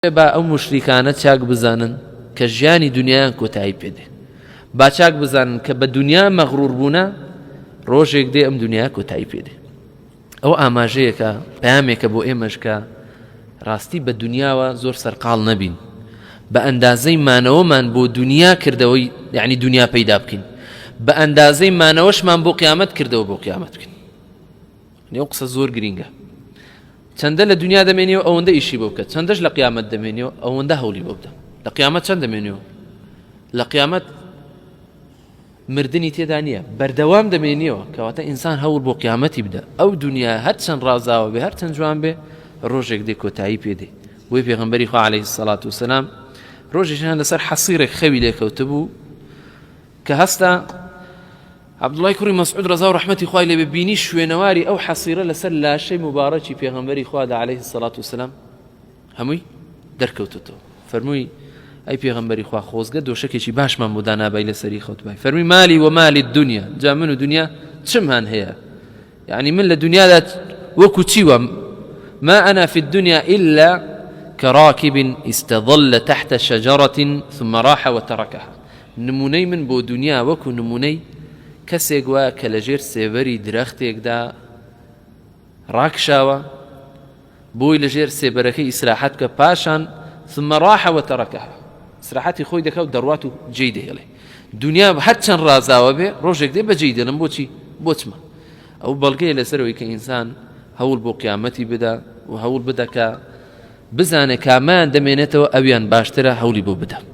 با ئەو موشریکانە چاک بزانن کە ژیانی دنیایان کۆتایی پێدێ با چاک بزانن کە بە دنیا مەغرور بوونە ڕۆژێک دێ ئەم دنیا کۆتایی پێدێ ئەو ئاماژەیەکە پامێکە بۆ ئێمەش کە ڕاستی بە دنیاوە زۆر سەرقاڵ نەبین بە ئەندازەی مانەوەمان بۆ دنیا کردەوەی یعنی دنیا پەیدا بکەین بە ئەندازەی مانەوەشمان بۆ قیامەت کردەوە بۆ قیامەت بکەین ئەو قسە زۆر گرینگە چەندە لە دنیا دەمێنیەوە ئەوەندە ئیشی بۆ بکە چەندەش لە قیامەت دەمێنیەوە ئەوەندە هەوڵی بۆ بدە لە قیامەت چەند دەمێنیەوە لە قیامەت مردنی تێدا نییە بەردەوام دەمێنیەوە کەواتە ئینسان هەوڵ بۆ قیامەتی بدە ئەو دنیا هەرچەند ڕازاوە بێ هەرچەند جوان بێ ڕۆژێک دێ کۆتایی پێدێ بۆی پێغمبەری خوا عليه الصلاة والسلام ڕۆژێکیان لەسەر حەسیرێک خەوی لێکەوتبوو کە هەستا عەبدوڵای کوڕی مەسعود ڕەزا و ڕەحمەتی خوای لێبێ بینی شوێنەواری ئەو حەسیرە لەسەر لاشەی موبارەکی پێغەمبەری خوادا عەلەیه الصلاة والسلام هەمووی دەرکەوتەوە فەرمووی ئەی پێغەمبەری خوا خۆزگە دۆشەکێکی باشمان بۆ دانابای لەسەری خەوتبای فەرمی مالی و مالی دنیا جا من و دنیا چمان هەیە یعنی من لە دنیادا وەکو چی وام ما أنا في الدنيا إلا كراكب استظل تحت شجرة ثم راح وتركها نمونەی من بۆ دنیا وەکو نمونەی کەسێک وایە کە لەژێر سێبەری درەختێکدا ڕاکشاوە بۆی لەژێر سێبەرەکەی ئیسراحەت بکە پاشان ثم راح وتركها ئیسراحەتی خۆی دەکا و دەڕوات و جێی دەهێڵێ دنیا هەرچەند ڕازاوە بێ ڕۆژێک دێ بەجێی دێڵم بۆچی بۆچمە ئەو بەڵگەیە لەسەرەوەی کە ئینسان هەوڵ بۆ قیامەتی بدا و هەوڵ بدە کە بزانێ کامیان دەمێنێتەوە ئەویان باشترە هەوڵی بۆ بدە.